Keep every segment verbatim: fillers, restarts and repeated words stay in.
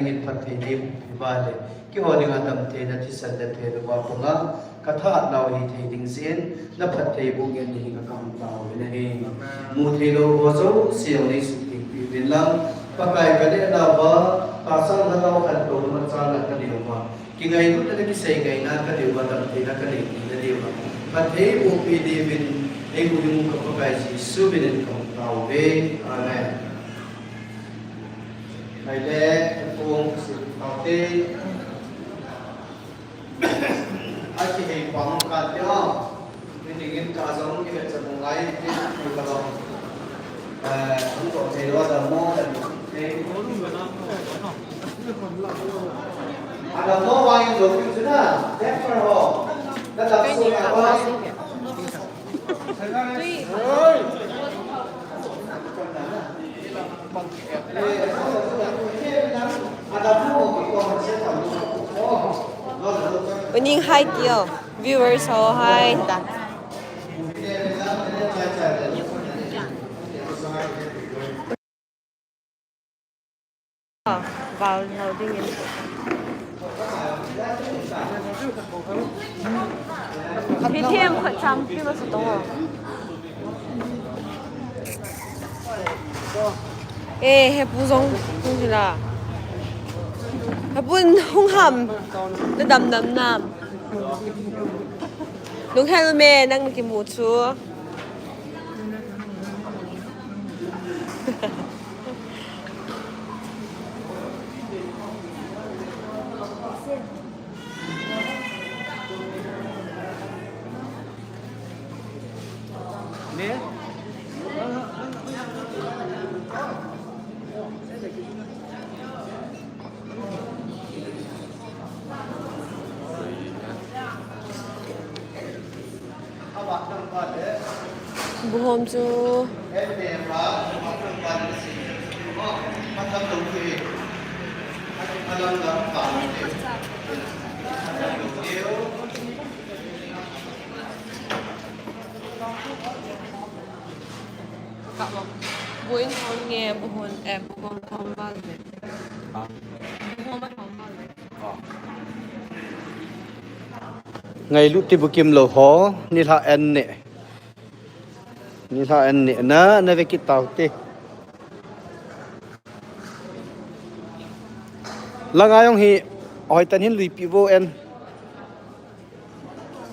Nangin phatthei nei boh pi uva le, keiho dinga damtheina thisan le phat uva panga, katha nau hithei ding jeh in, naphattheiboh ngen dingin kahung tao uve. Mutheilou ho jouse jong neisuhtheng peh uvin lang, Pakai kaneh nauva, tahsa lhatau khantouna machal a kanei uva, kingailutna le kiseingaina kanei uva, damtheina kanei tina diuva, phattheiboh peh diuvin, eihuhhing u ka Pakai Jesu minin kahung tao uve. Amen. Ahile, kong si taute. Akihei pang kati a. Nidingin ka jong ivet chan u ngai, ni ka jong. Eh, hung to thei lou, adammo, adammo. Adammo vang in lou pi chu na, temper ho. Na dam su na ho. Uning hi ti o, viewers ho hi ta. Val nau dingin. Hi them khat cham pi ma sa tong o. Eh, hepu jong hung hi la. Hepu hung ham. Na dam dam nam. Lunghel me, nang na kimu chu. Buhom chu. Buin thom nge, buhon, eh, buhon thom val ve. Buhon ma thom val ve. Ngailut ti bukim lou ho, nilhah an neh. Nilhah an neh na, na ve kit taute. Langa jong hi, hoitah in hin luipi vo en.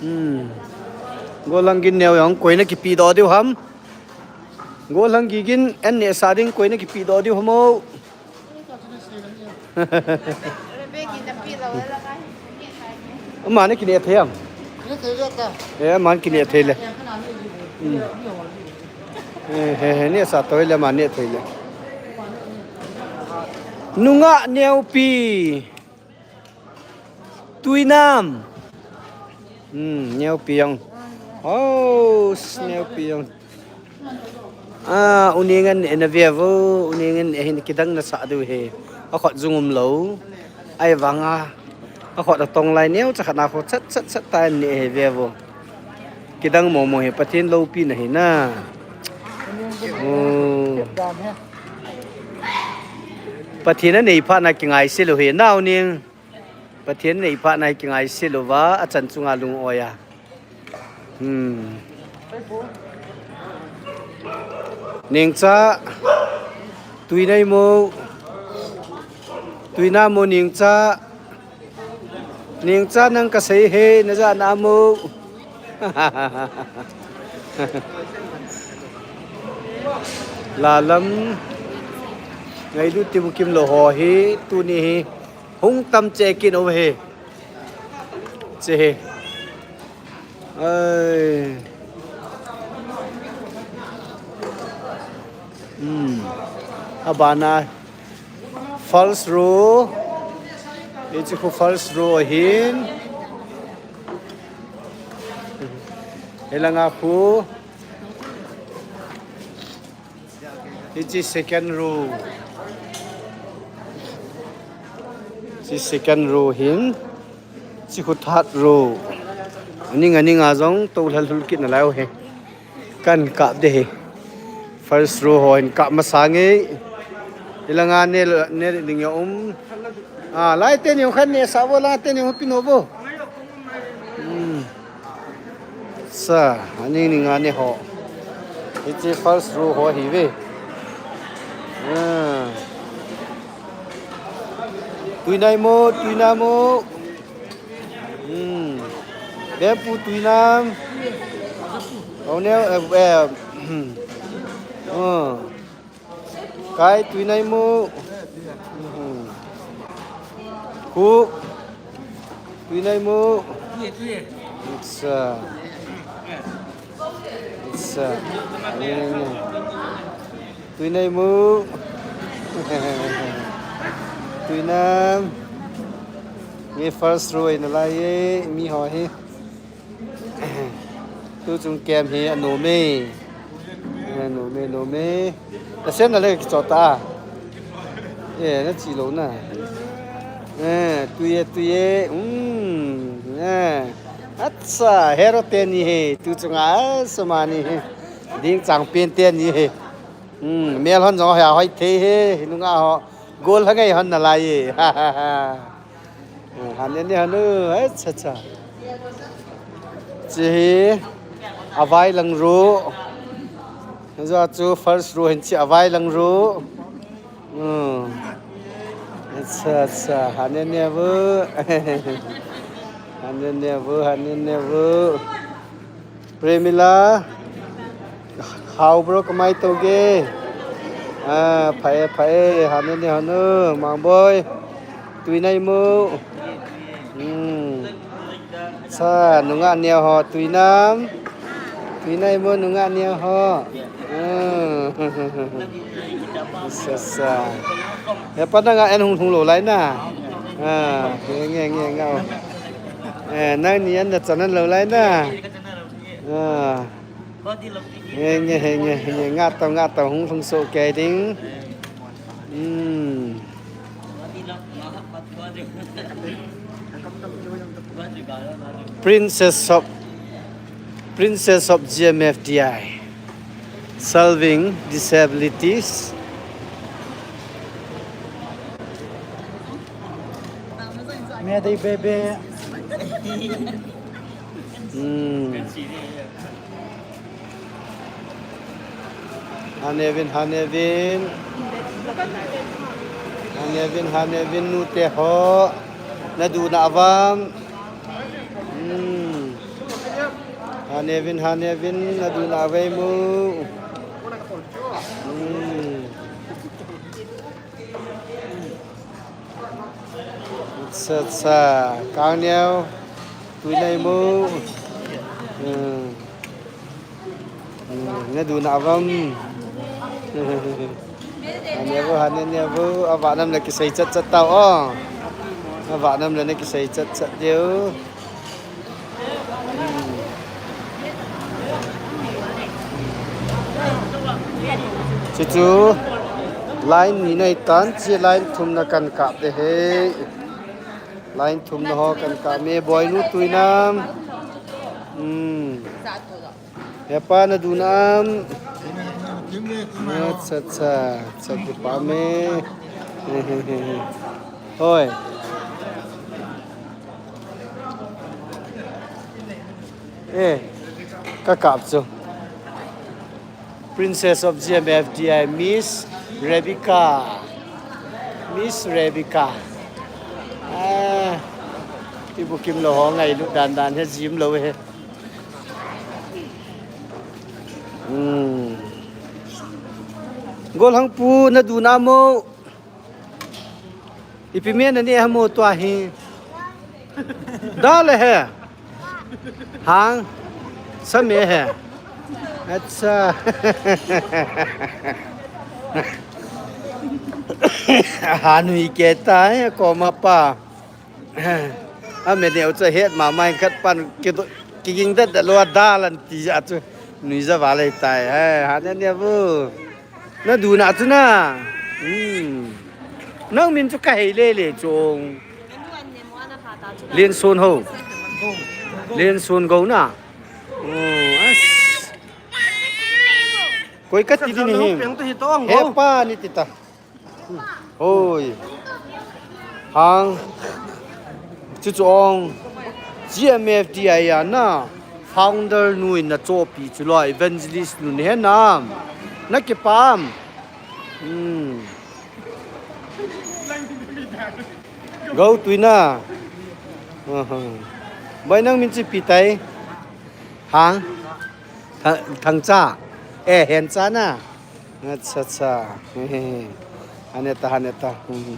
Hmm. Gollhang gin neo jong koi na kipe doh diu ham. Gollhang gin an neh sa ding koi na kipe doh diu ham o. Ama na kineh thei am? Eh, ama na kineh thei le. Hmm. Eh, he, he, neh sa toh le ama neh thei le. Nungah neopi. Tuinam. Hmm, neopi jong. Oh, neopi jong. Ah, uning an neh na ve vo, uning an neh hin kidang na sa diu he. Akhut jung um lou. Ahivanga. Akhut atong lai neocha khat na khu chat, chat, chat tah in neh he ve vo. Kidang momo he Pathen loupina hi na. Oh. Pathen anei phat na kingaisih lou he na uning. Pathen nei phat na hi kingaisih louva, achan chunga lung-oi a. Hmm. Ningcha, Tuinam mo, Tuinam mo Ningcha, Ningcha nang kasei he, na jana mo. Lalam, ngailut ti bukim lou ho hi, tuni hi. Hung tam che kin o he. Che he. Ai. Hmm. Abana first row. Hiche khu first row ahin. Hilanga khu. Hiche second row. Hiche second row hin. Hiche khu third row. Aning aning a jong toulhal lhul kit nalai u he. Kan kap de he. First row ho hin kap masang e. Ilanga ne, ne ding ya um. Ah, lai teni khan ne sa vo, lai teni pino vo. Hmm. Sa, ani ni nga ne ho. Hiche first row ho hi ve. Ah. Tuinai mo, tuinai mo. Hmm. Bempu tuinam. Au neo, eh, eh, hmm. Oh. Kai tuinai mu. Hmm. Ku. Tuinai mu. Acha. Acha. Tuinai mu. Tuinam. Nge first row na lai ye, mi ho hi. Tuchung kem hi anom e. Anom e, nom e. Nasen na le kichota. Eh, nachi lou na. Eh, tui e, tui e. Hmm. Eh. Acha, hero teni hi. Tuchunga, sumani hi. Ding chang pen teni hi. Hmm, mel hon jong ha hoi thei hi. Nunga ho. Gol ha ngai hon na lai e. Ha ha ha. Eh, han en ni han u, eh, cha cha. Chi hi, avai lang ru. Hichu first ru hin chi avai lang ru. Hmm. Acha, acha. Han en ni vu. Han en ni vu, han en ni vu. Premila, hao bro, kamai toge. Ah, phae, phae, hanu ni hanu, Mangboi. Tuinai mu. Hmm. Sa, nunga nia ho, tuinam. Tuinai mu, nunga nia ho. Hmm. Sa, sa. Ya, pa na nga en hung hung lou lai na. Ah, nge, nge, nge, ngao. Eh, nang ni an na chanan lou lai na. Ah. Nge, nge, nge, nge, nga tau, nga tau, hung, hung so ke ding. Hmm. Princess of, Princess of G M F D I, serving disabilities. May they baby. Hmm. Hanevin, hanevin. Hanevin, hanevin, nute ho. Nadu na avam. Hmm. Hanevin, hanevin, nadu na avai mu. Hmm. Acha, acha. Kang neo. Tuinai mu. Hmm. Hmm. Nadu na avam. Hane bu, hane ne bu. Ava nam le kisei chat chat tau o. Ava nam le ne kisei chat chat diu. Chuchu line ni nai tan, chi line thum na kan kap de he. Line thum na ho kan kap me, boinu tuinam. Hmm. Hepa nadu nam. Acha, acha. Acha, kipa me. Hoi. Eh, ka kap chu. Princess of G M F D I, Miss Rebecca. Miss Rebecca. Ah, ibu kim lou ho ngailut dan dan he, jim lou he. Hmm. Golhang pu nadu na mo. Ipi me nane ham tua hi. Da le he. Hang. Sa me he. Acha. Hanui ke ta he, koma pa. A me neu cha het ma mai khat pan ki do, ki ging dat da lo da lan ti ja chu. Nui ja va le tai. He, ha ne ne bu. Nadu na chu na. Hmm. Nang min chu ka hei le le chung. Len sun ho. Len sun go na. Oh, as. Koi ka ti ni hi. Hepa ni ti ta. Oi. Hang. Chuchu ong. G M F D I a na. Founder nu in na chopi chu lo evangelist nu ni he nam. Na kipam. Hmm. Go tuina. Aha. Bai nang min chi pi tai. Ha? Tha-, thang cha. Eh, hen cha na. Acha, acha. Hane ta, hane ta. Hmm.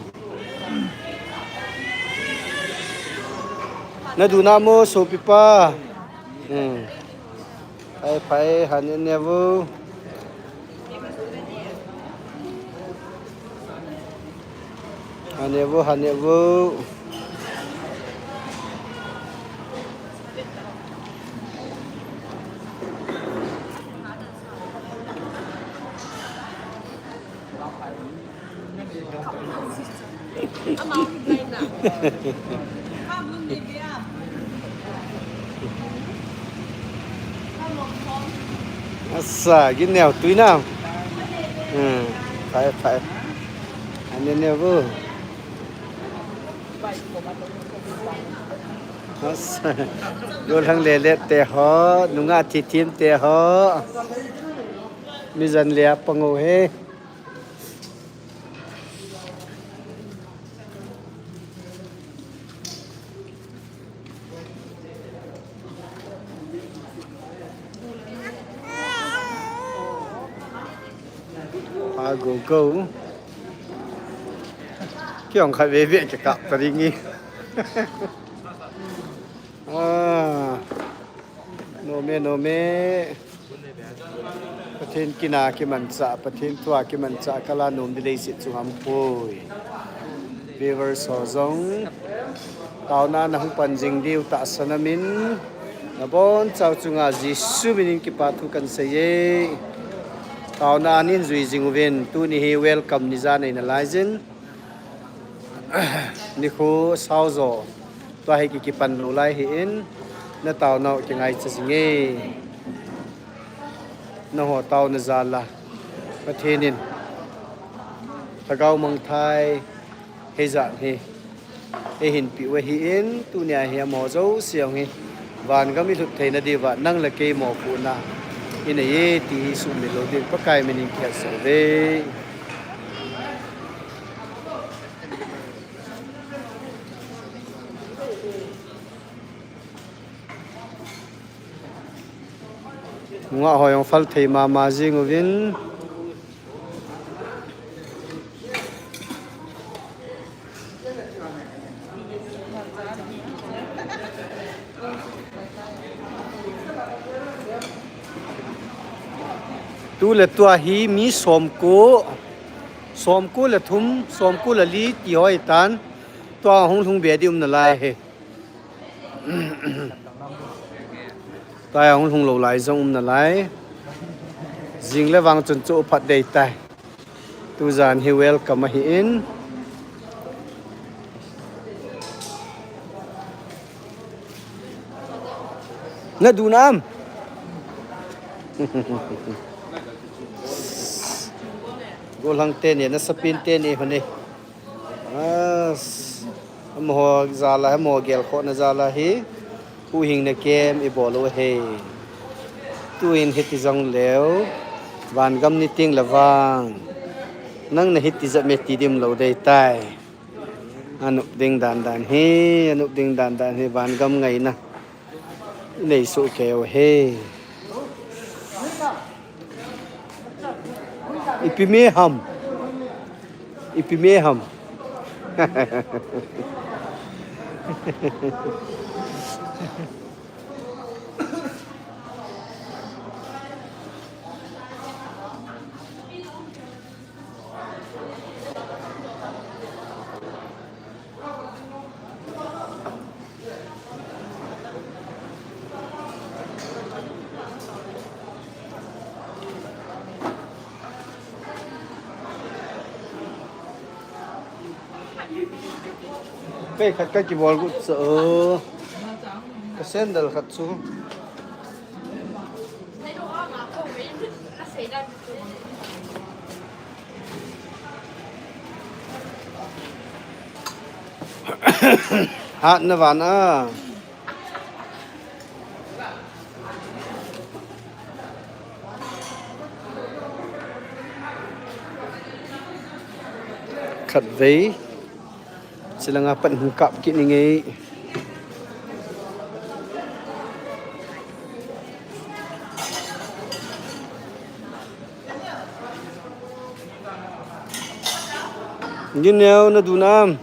Na du na mo, sopipa. Hmm. Phai, phai, hane ne vo. Hane vo, hane vo. Asa, gin neo, tui na. Hmm, phai, phai. Ane neo bu. Asa, gollhang lele te ho, nunga thithim te ho. Mi jan le a pang u he. A go go. Kei ong khat veve kikap ta ding e. Ah. Nom e, nom e. Pathen kin a kimanchah, Pathen thu a kimanchah, kal a nom ding leiset chu um poi. Viewers ho jong, taona na hung pan jing diu tahsan amin, na bonchau chunga Jesu min in kipa thu kan sei e. Taona a nin jui jing uvin, tuni hi welcome ni jan ahi nalai jin. Nikho sao jo, tua hi ki, kipan lou lai hi in, na taona u kingaicha jing e. Nangho taona jal a Pathen in lhagao mangthai hijat hi eihin peh u ahi in, tunia hi amaho jouse jong hi vangam i lhut theina diuva nang le kei mopohna i nei e ti hi sumil lou ding Pakai min in kihetsa uve. Nungah ho jong phal thei mama jing uvin. Tu le tua hi mi somko, somko le thum, somko le li ti ho ahitan. Tua hung lhung be ding um nalai e. Tua hung lhung lou lai jong um nalai. Jing le vang chun chu phat dei tai. Tujan hi welcome ahi in. Na du nam? Gollhang teni, na sapin teni hone. As, amaho jal a, amaho gelkhohna jal a hi huhhingna camp i bol u ahi. Tuin hiti jong leu, vangam ni teng le vang, nang na hiti jat me ti ding um lou dei tai. Anop ding dan dan hi, anop ding dan dan hi, vangam ngaina. Nei soh kei u ahi. Ipi me ham. Ipi me ham. Kei khat ka kibol got sa o. Ka sandal khat chu. Ka sandal. Hat na van a. Khatvei. Chilanga pat hung kap kit ni ngei. Gin neo na du nam.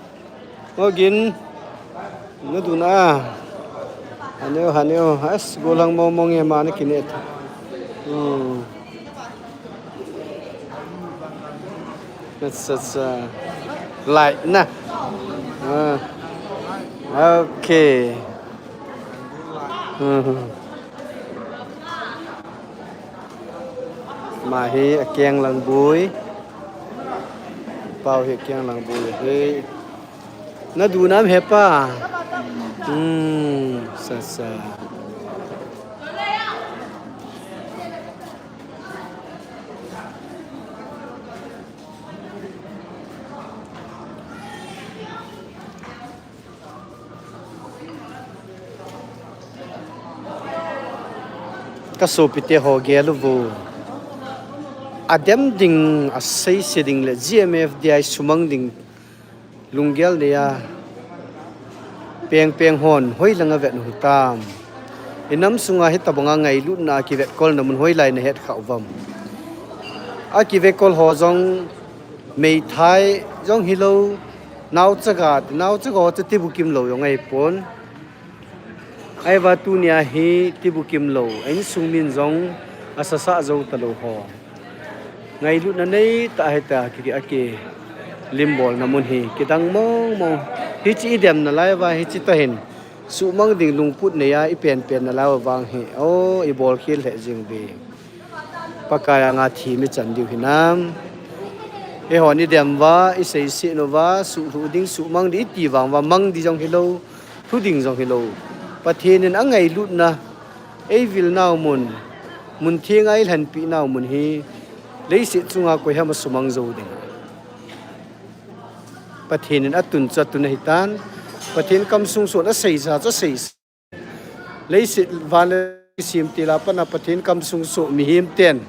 O gin. Na du na. Haneo, haneo. As, golang mo mo nge ma na kinet. Hmm. Acha, acha. Light na. Ah. Okay. Hmm. Ma hi akeng lang bui. Pau hi akeng lang bui hi. Na du nam he pa. Hmm, sa sa. Ka sopite ho gel uvo. Adem ding, aseise ding le G M F D I sumang ding lunggel nei a. Peng peng hon hoilang a vet u hitam. I nam sunga hitabanga ngailutna kivetkolna mun hoilai na het kha uvam. A kivetkol ho jong meithai jong hilou, naochaga, naochaga ho chu tibukim lou jong ahipon. Ahivang tunia hi tibukim lou, a insung min jong asasa jou talou ho. Ngailutna neitah a hita ki, aki limbolna mun hi kidang mong mong. Hiche i dem nalai uva, hiche tah hin sumang ding lungput nei a i penpen nalai uva vang hi, o, i bolkhel lheh jing uve. Pakai anga thim i chan diu hinam. Eihon i dem uva, i seise uva, sulhuh ding, sumang ding i ti vang uva, mang ding jong hilou, lhu ding jong hilou. Pathen in angailutna, eivil nau mun, mun thenga eilhenpi nau mun hi, leiset chunga koiham asumang jou ding. Pathen in atun chu atun ahitan, Pathen kamsung soh in aseija chu aseisa. Leiset van le sim tila pana Pathen kamsung soh mihem ten.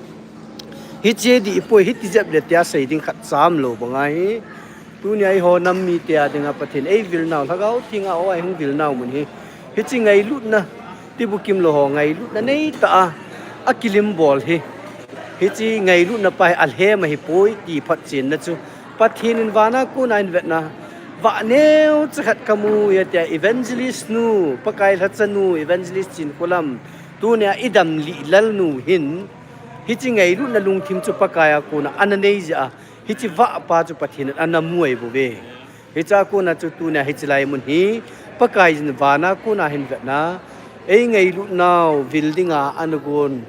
Hiche dih ipoi, hiti jep le tia sei ding khat cha umlou banga hi. Tunia eiho nam mite a dinga Pathen eivil nau, Lhagao Theng a o a eihung vil nau mun hi. Hiche ngailutna, tibukim lou ho ngailutna neitah a, akilim bol hi. Hiche ngailutna pa hi alhem ahipoi ti photchenna chu. Pathen in vana kona in vetna. Vah neocha khat kamu e tia evangelist nu, Pakai lhacha nu, evangelist Chinkholam. Tunia i damlih lal nu hin, hiche ngailutna lungthim chu Pakai a kona ana nei jeh a, hiche vah pa chu Pathen in ana mu ahi bouve. Hiche a kona chu tunia hiche lai mun hi, Pakai in vana kona hin vetna, ei ngailut nau vil dinga ana gon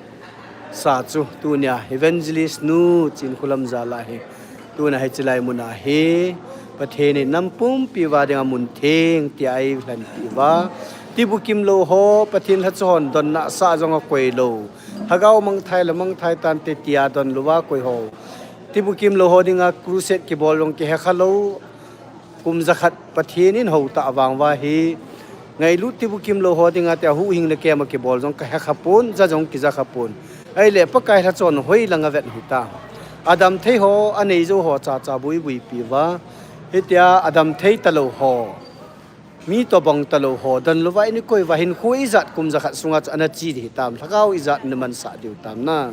sa chu tunia evangelist nu Chinkholam jal a hi. Tunia hiche lai mun a hi Pathen in nam pumpi uva dinga mun theng tia eilhenpi uva. Tibukim lou ho Pathen lhacha hon donna sa jong akoi lou. Lhagao mangthai le mangthai tante tia don louva koi ho. Tibukim lou ho dinga crusade kibol jong kihe kha lou. Kum jakhat Pathen in hou tah vang uva hi, ngailut tibukim lou ho dinga tia huhhingna kem a kibol jong kahe kha pon, ja jong kija kha pon. Ahile Pakai lhacha hon hoilang a vet u hitam. Adam thei ho, anei jou ho chacha buibuipi uva. Hitia adam thei talou ho, mi tobang talou ho don louva eina koi uva hinkho ijat kum jakhat sunga chu ana che ding hitam, lhagao ijat ana mansah diu tam na.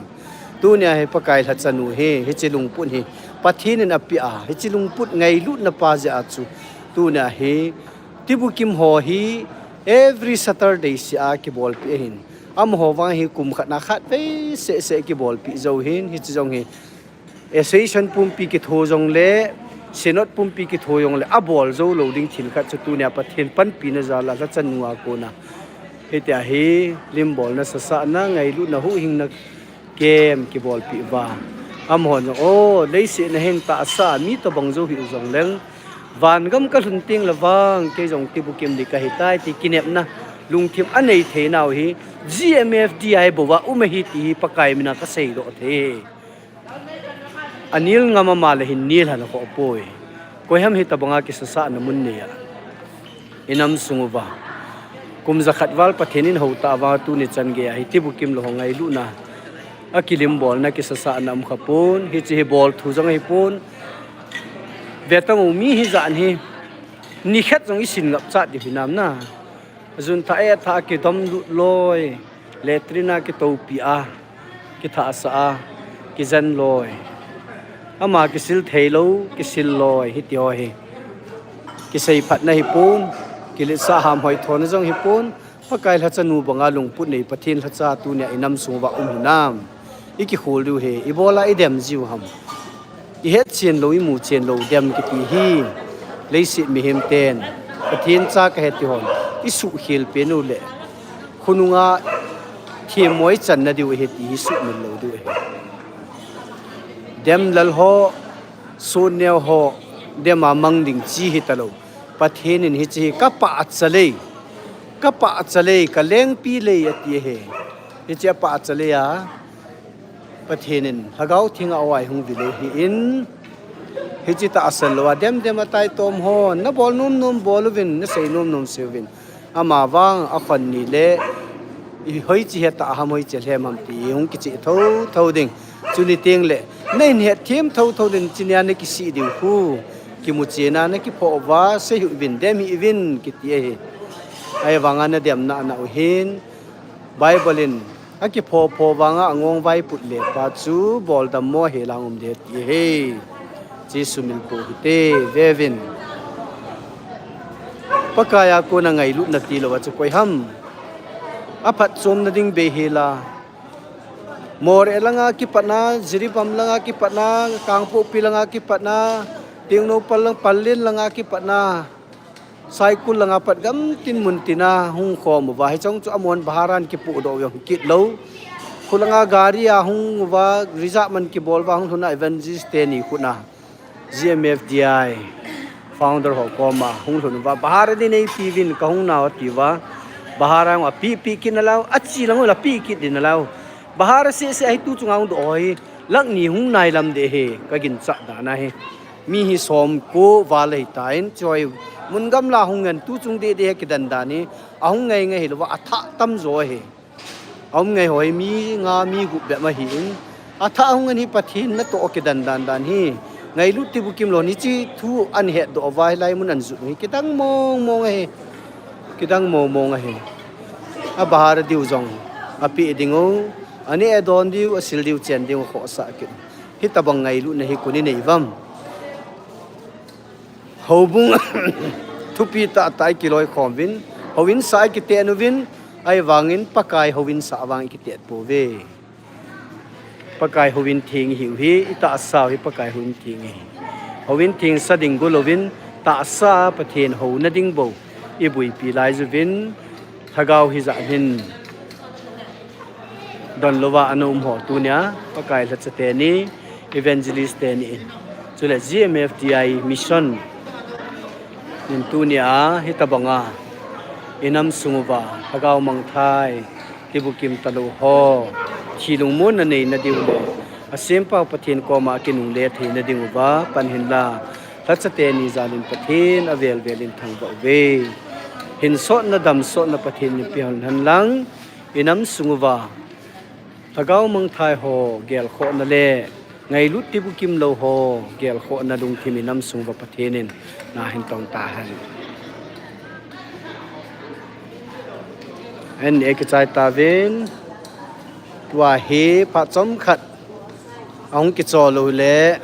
Tunia hi Pakai lhacha nu hi, hiche lungput hi Pathen in apeh a, hiche lungput ngailutna pa jeh a chu. Tunia hi tibukim ho hi every Saturday sia kibolpeh ahin. Amaho vang hi kum khat na khatvei seh seh kibolpeh jou hin, hiche jong hi Association pumpi kitho jongle, Synod pumpi kitho jongle, abol jou lou ding thil khat chu tunia Pathen panpina jal a lhacha nu a kona. Hitia hi limbolna sasahna ngailutna huhhingna kem kibolpeh uva. Amahon jong, o, leiset na hin tahsa mi tobang jou hih jongleng, vangam kalhun teng le vang, kei jong tibukim ding kahitai ti kinepna lungthim anei thei nau hi, G M F D I bou a um ahi ti hi Pakai mina kaseidoh thei. Anel ngam ama le hin nel hal a khoh poi. Koiham hitabanga kisasahna mun nei a. inam sung uva kum jakhat val Pathen in hou tah uva tuni chan geiya hi Tibukim lou ho ngailutna a kilim bolna kisasahna um khapon, hiche hi bol thu jong ahipon. Vetang u mi hijat hi nikhat jong isin ngap chat diu hinam na. Jun thah e thah kidom lut loi, latrine a kitopi a, kithahsa a, kijen loi. Ama kisil thei lou, kisil loi, hiti ho hi. Kisei phatna hipon, kiletsah ham hoithona jong hipon, Pakai lhacha nu banga lungput nei Pathen lhacha tunia inam sung uva um hinam. Ikikhol diu hi, ibola idem jiu ham. Ihet chen lou, imu chen lou, dem kiti hi. Leiset mihem ten, Pathen cha kahi ti hon, isuhkhel pen u le. Khonunga themmoi channa diu ahi ti hi sumil lou diu ahi. Dem lal ho, sun neo ho, dem a mang ding chi hitalou. Pathen in hiche hi kapahcha lei, kapahcha lei, kalengpi lei ati ahi. Hiche apahcha lei a, Pathen in Lhagao Theng a oi hung vil u ahin, hiche tahsan lou a, dem dem a taitom hon, nabol nom nom bol uvin, nasei nom nom sei uvin. Ama vang akhon ni le, ihoiche hetah ham hoiche lhem ham ti hung kicheh thotho ding. Chuni teng le, nahin hetthem thotho ding, chunia nakisih diu khu. Kimu chena nakiphoh uva, sei hih uvin, dem hih uvin, kiti ahi. Ahivanga nadem nana u hin, Bible in, akiphopho vanga angong vaiput le pa chu, boldam mo helang um ding ti ahi. Jesu min pu hite, veuvin. Pakai a kona ngailutna tilou a chu koi ham. Aphatchomna ding bei hela. Moreh langa kipatna, Jiribam langa kipatna, Kangpokpi langa kipatna, Tengnoupal lang, Pallel langa kipatna, Saikul langa pat gamtin muntina hung khom uva, hicheng chu amon bhara in kipohdoh u jong kit lou. Khulanga gari a hung uva, reserve man kibol uva hung lhuna evangelist teni khutna. G M F D I founder ho koma hung lhun uva, bhara ding neipe uvin kahung nau atiuva, bhara jong apeh peh kit nalai u, achi lang u la peh kit ding nalai u. Bhara seh seh ahi tu chunga hung doh ho hi, lakh ni hung nailam ding ahi, kaginchat dan ahi. Mi hi somko val ahitan, choi mun gamla hung ngen tu chung deh deh kidan dan hi, ahung ngai ngai hilouva, athah tamjo ahi. Aum ngai ho hi mi nga mi gup bep ahin. Athah hung ngen hi Pathen natoh kidan dan dan hi. Ngailut Tibukim lou hiche thu ahin hetdoh uva hilai mun ahin jot u hi kidang mong mong ahi. Kidang mong mong ahi. Abhara diu jong apeh ding u. Aneh adon diu, asil diu, chen diu, khohsah kit. Hitobang ngailutna hi koi in anei uvam. Houbung thupi tahtah ikiloi khom uvin, houin sah ikiten uvin, ahivangin Pakai houin sah vang ikitet pouve. Pakai houin theng ihiu hi, itahsa u hi Pakai houin theng ahi. Houin theng sa ding gol uvin, tahsa Pathen houna ding bou iboipi laiyu vin, Lhagao hijat hin donlouva ana um ho tunia, Pakai lhacha teni, evangelist teni in, chule G M F D I mission in tunia hitobanga inam sung uva Lhagao mangthai, Tibukim talou ho, thi lungmonna neina diu le, asempau Pathen koma kinungle theina diuva pan hinla, lhacha teni jalin Pathen avel velin thangvah uve. Hinsotna damsotna Pathen in pehon hen lang, inam sung uva Lhagao mangthai ho gelkhohna le ngailut Tibukim lou ho gelkhohna lungthim inam sung uva Pathen in nahin tong tahen. An e kichai tauvin, tua hi phat chomkhat ahung kichol u le,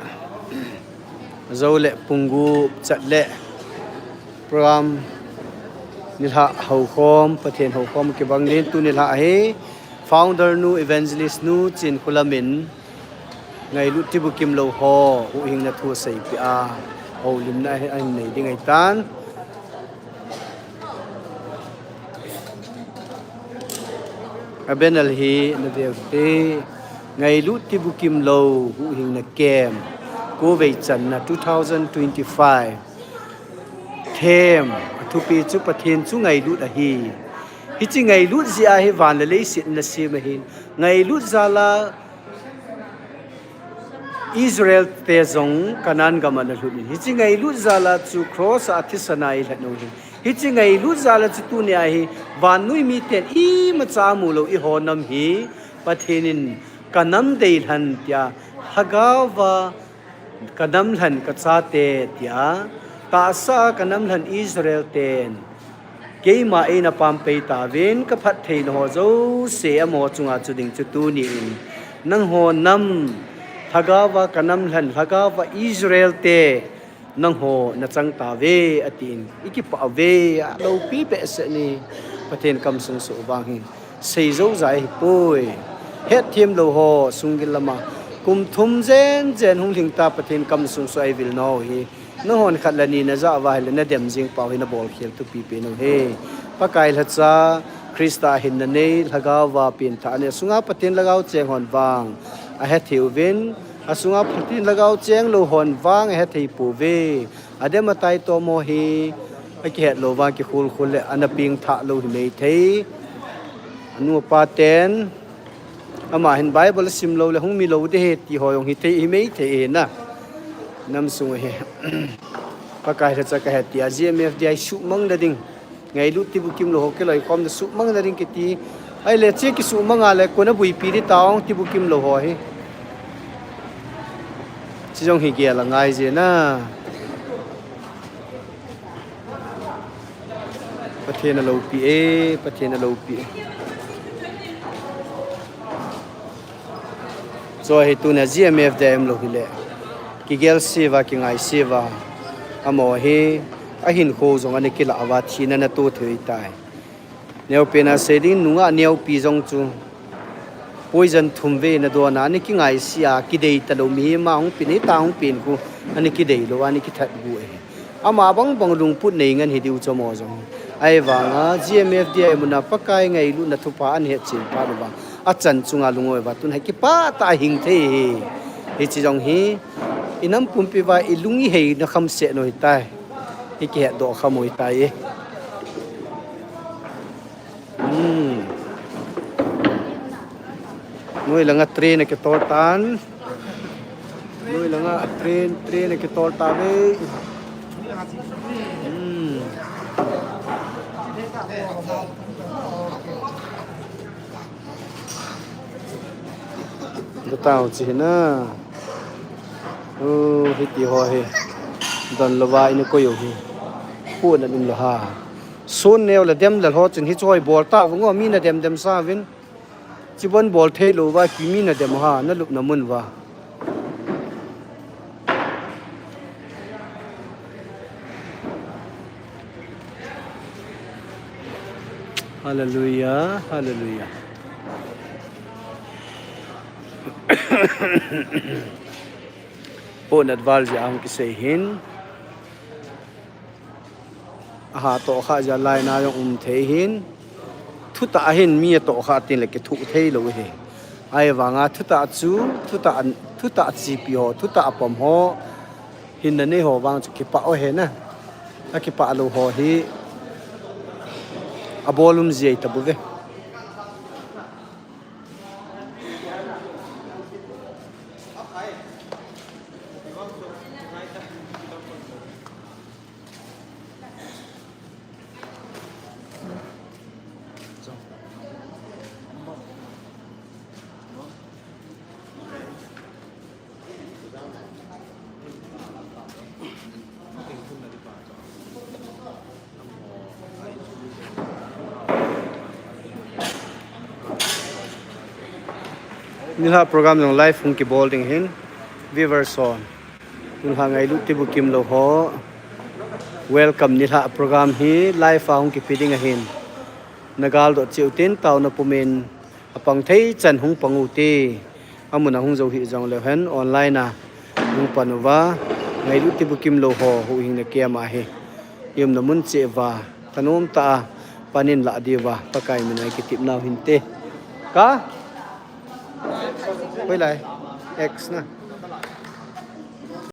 jou le pung gup chat le program nilhah houkhom, Pathen houkhom kibang din, tu nilhah hi founder nu, evangelist nu Chinkholam in ngailut Tibukim lou ho huhhingna thu aseipeh a, houlimna ahin nei ding ahitan. A banner hi nave ute, ngailut Tibukim lou huhhingna camp, kovei channa two thousand twenty-five. Them, athupi chu Pathen chu ngailut ahi. Hiche ngailut jeh a hi van le leiset ana sem ahi. Ngailut jal a Israel te jong Canaan gam ana lhut in. Hiche ngailut jal a chu cross a athisan a eilhen u ahi. Hiche ngailut jal a chu tunia hi, vannoi miten imacha mulou eiho nam hi, Pathen in kanam deilhen tia, lhagaova kanam lhen kachate tia, tahsa kanam lhen Israel ten keima eina pampei tauvin, kaphatthei naho jouse amaho chunga chu ding chu tuni in, nangho nam, lhagaova kanam lhen, lhagaova Israel te, nangho nachang tauve, atin, ikipah uve, aloupi behseh e, Pathen kamsung soh vang hi, seijou jat ahipoi, hetthem lou ho, sunggil lama, kum thum jen jen hung lhingta Pathen kamsung soh a ivil nau hi, nanghon khat le ni najah uva ahile nadem jing pau hi nabolkhel thupi pen u hi, Pakai lhacha, Christa hinna nei, lhagaova pengthah nei, asunga Pathen lhagao cheng hon vang, ahethei uvin, asunga Pathen lhagao cheng lou hon vang ahethei pouve. Adem atai tomo hi, akihet lou vang kikhulkhul le, ana pengthah lou himei thei. Anu apa ten, ama hin Bible asim lou le, hung milou ding ahi ti ho jong hithei himei thei ahina. Namsung hi, Pakai lhacha kahe tia, G M F D I suhmang na ding. Ngailut tibukim lou ho kiloikhomna suhmang na ding kiti. Ahile che kisuhmang a le kona buipi ding tao tibukim lou ho hi. Chi jong hi gel angai jeng na. Pathen aloupi e, Pathen aloupi e. Chu hi tuna G M F D I umlou hile, kigelse uva, kingaise uva, amaho hi ahinkho jong ana kilah uva, thina ana to thei tai. Neopen a sei ding, nungah neopi jong chu poison thum vei ana don a, ana kingaise a, kidei talou mihem a hung pen, hita hung pen khu ana kidei lou, ana kithat gu e. Ama bangbang lungput nei ngen hi diu chu amaho jong. Ahivanga G M F D I muna Pakai ngailutna thupha ana hetchen phat uva, achan chunga lungoi uva, tun hi kipah tah a hing thei hi. Hiche jong hi inam pumpi uva ilung iheina khamset u hitai. Ikihetdoh kham u hitai e. Hmm. Noi langa train akitol tan. Noi langa train, train akitol tauve. Hmm. Gatao chi hina. Oh, hiti ho hi. Donlouva ina koi u hi. Pu na um lou ha. Sun neo le dem le ho chun hiche ho hi bol tauvin ngo, mi nadem dem sa uvin. Chibon bol thei louva, ki mi nadem u ha, nalupna mun uva. Hallelujah, hallelujah. Pohnat val jeh a hung kisei hin. Aha tohkha jeh a laina jong um thei hin. Thutah a hin mi atohkha tin le kithuh thei lou hi. Ahivanga thutah chu, thutah, thutah chipi ho, thutah pom ho, hinna nei ho vang chu kipah u hi na. Akipah lou ho hi abol um jia tabouve. Nilhah program jong live hung kibol ding hin, viewers ho. Nilhah ngailut tibukim lou ho. Welcome nilhah program hi live a hung kipe ding ahin. Nagaldoh cheh u tin taona pumin apang thei chan hung pang u te. Amun a hung jou hih jongleu hen online a hung pan uva. Ngailut tibukim lou ho huhhingna kem ahi. Iumna mun cheh uva thanom tah a pan in lah diuva Pakai mina ikitep nau hinte. Ka? Hoilai? X na.